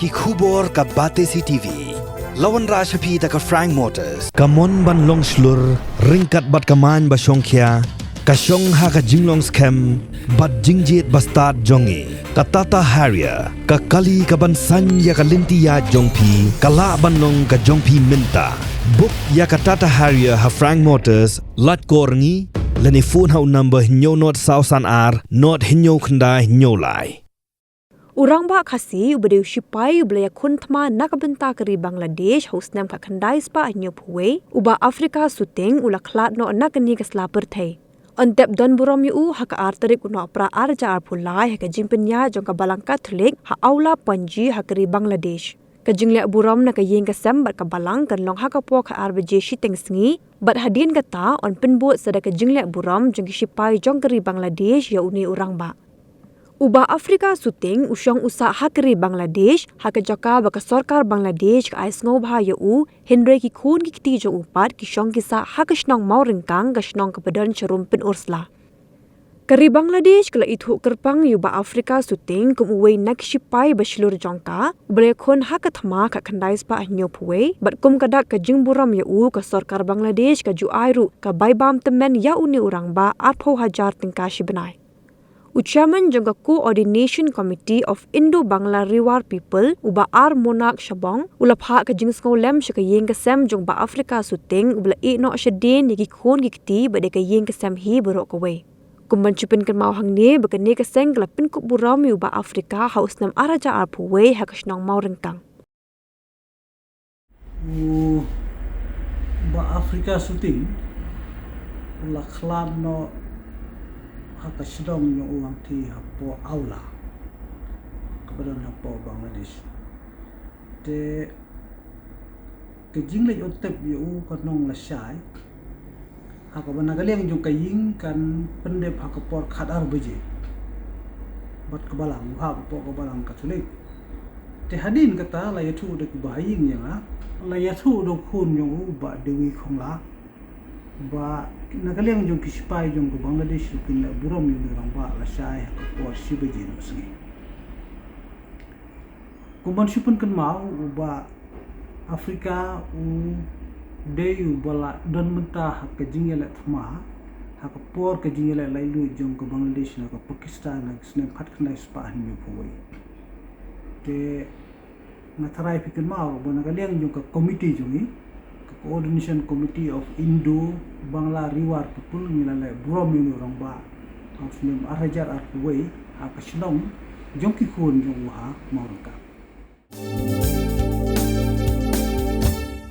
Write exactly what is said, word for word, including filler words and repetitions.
Ki khubor ka Batesi TV. La wanrah sha phi da ka Frank Motors. Ka mon ban long shlur, ryngkat bad ka main ba shongkhia, ka shong ha ka jinglong skhem bad jingjied ba stad jong ngi. Ka Tata Harrier, ka kali ka ban saiñ ïa ka lynti ïaid jong phi, ka lah ban long ka jong phi mynta. Book ïa ka Tata Harrier ha Frank Motors, lait kor ngi, lane phone ha u number hynñiew nod saw san ar, nod hynñiew khyndai hynñiew lai. U rangbah Khasi uba dei u shipai uba la ïakhun thma na ka bynta ka ri Bangladesh ha u snem khatkhyndai spah hynñiewphew wei, u Bah Africa Suting, u la khlad noh na kane ka sla pyrthei. Yn tep don burom ïa u ha ka ar tarik u Nohprah ar hajar arphew lai ha ka jingpynïaid jong ka Balang Katholik ha Awla Panaji ha ka ri Bangladesh. Ka jingleh burom na ka ïing ka sem bad ka balang kan long ha ka por khatar baje shiteng sngi, bad hadien kata yn pynbud sa da ka jingleh burom jong ki shipai jong ka ri Bangladesh ïa une u rangbah. U Bah Africa Suting u shong u sah ha ka ri Bangladesh ha ka jaka ba ka sorkar Bangladesh ka ai sngewbha ïa u, hynrei ki khun ki kti jong u pat ki shong ki sah ha ka shnong Mawryngkang, ka shnong kaba don sharum Pynursla. Ka ri Bangladesh ka la ithuh kyrpang ïa u Bah Africa Suting kum uwei na ki shipai ba shlur jong ka, uba la ïakhun ha ka thma khatkhyndai spah hynñiewphew wei, bad kum ka dak ka jingburom ïa u, ka sorkar Bangladesh ka ju ai ruh ka bai bam tymmen ïa une u rangbah arphew hajar tyngka shi bnai. U chairman jong ka Coordination Committee of Indo-Bangla Rewar People, u Bah R Monarch Shabong, u la phah ka jingsngewlem sha ka ïing ka sem jong u Bah Africa Suting, uba la ïeh noh shadien ïa ki khun ki kti bad ïa ka ïing ka sem hi baroh kawei. Kum ban shu pynkynmaw hangne ba kane ka seng ka la pynkup burom ïa u Bah Africa ha u snem ar hajar arphew wei ha ka shnong Mawryngkang. U Bah Africa Suting u la khlad noh ha ka shnong jong u hangtei hapoh Awla, kaba don hapoh Bangladesh. Te ka jingleit u tep ïa u ka nong lashai, ha kaba na ka liang jong ka ïing kan pyndep ha ka por khatar baje bad ka balang, u hap hapoh ka Balang Katholik. Te hadien kata la ïathuh da ki bahaïing ïa nga, la ïathuh da u khun jong u, Bah Dewi Khongla, ba na ka liang jong ki shipai jong ka Bangladesh ruh kin leh burom ïa une u rangbah lashai ha ka por shi baje noh sngi. Kum ban shu pynkynmaw, u Bah Africa u dei uba la don mynta ha ka jingïaleh thma ha ka por ka jingïaleh laitluid jong ka Bangladesh na ka Pakistan ha ka snem khatkhyndai spah hynñiewphew wei. Te nga tharai phi kynmaw ba na ka liang jong ka komiti jong ngi, ka Coordination Committee of Indo-Bangla Rewar People, ngi la leh burom ïa une u rangbah ha u snem ar hajar arphew wei ha ka shnong jong ki khun jong u ha Mawryngkang.